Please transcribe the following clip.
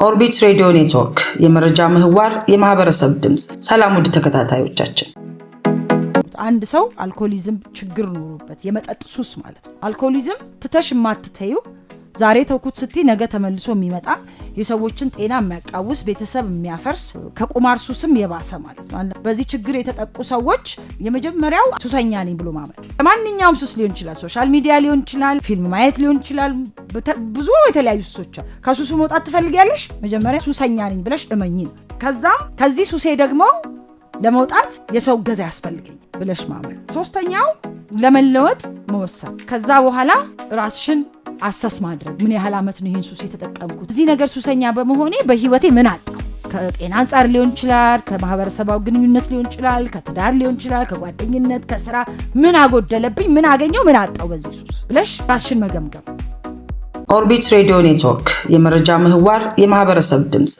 ኦርቢት ሬዲዮ ኔትወርክ፣ የመረጃ ምህዋር፣ የማህበረሰብ ድምፅ። ሰላም ውድ ተከታታዮቻችን። አንድ ሰው alcoholism ችግር ኖሮበት፣ የመጠጥ ሱስ ማለት ነው። Alcoholism ትተሽ የማትተዪው፣ ዛሬ ተውኩት ስትይ ነገ ተመልሶ የሚመጣ፣ የሰዎችን ጤና የሚያቃውስ፣ ቤተሰብ የሚያፈርስ፣ ከቁማር ሱስም የባሰ ማለት ነው። በዚህ ችግር የተጠቁ ሰዎች የመጀመሪያው ሱሰኛ ነኝ ብሎ ማመን። ማንኛውም ሱስ ሊሆን ይችላል። Social media ሊሆን ይችላል፣ ፊልም ማየት ሊሆን ይችላል። ብዙ የተለያዩ ሱሶች አሉ። ከሱሱ መውጣት ትፈልጊያለሽ? መጀመሪያ ሱሰኛ ነኝ ብለሽ እመኚ ነው። ከዛም ከዚህ ሱሴ ደግሞ ለመውጣት የሰው እገዛ ያስፈልገኛል ብለሽ ማመን። ሶስተኛው ለመለወጥ መወሰን። ከዛ በኋላ ራስሽን assess ማድረግ። ምን ያህል ዓመት ነው ይህን ሱስ የተጠቀምኩት? እዚህ ነገር ሱሰኛ በመሆኔ በህይወቴ ምን አጣሁ? ከጤና አንጻር ሊሆን ይችላል፣ ከማህበረሰባዊ ግንኙነት ሊሆን ይችላል፣ ከትዳር ሊሆን ይችላል፣ ከጓደኝነት፣ ከስራ ምን አጎደለብኝ፣ ምን አገኘሁ፣ ምን አጣሁ በዚህ ሱስ ብለሽ ራስሽን መገምገም። ኦርቢት ሬዲዮ ኔትወርክ፣ የመረጃ ምህዋር፣ የማህበረሰብ ድምፅ።